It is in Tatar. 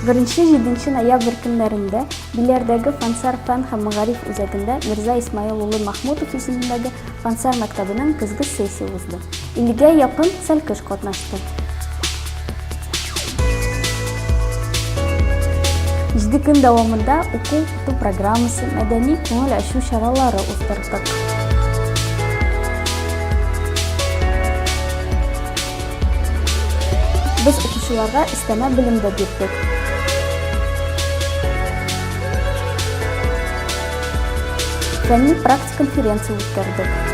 Беренче җиденче ноябрь көннәрендә Биләрдәге Фансар фән һәм мәгариф үзәгендә Мирза Исмаил улы Махмутов исемендәге Фансар мәктәбенең көзге сессия узды. Иллегә якын сәлкеш катнашты. Җиде көн дәвамында уку-укыту программасы, мәдәни күңел ачу чаралары уздырдык. Без укучыларга өстәмә белем дә бирдек. Фәнни-практик конференция үткәрдек.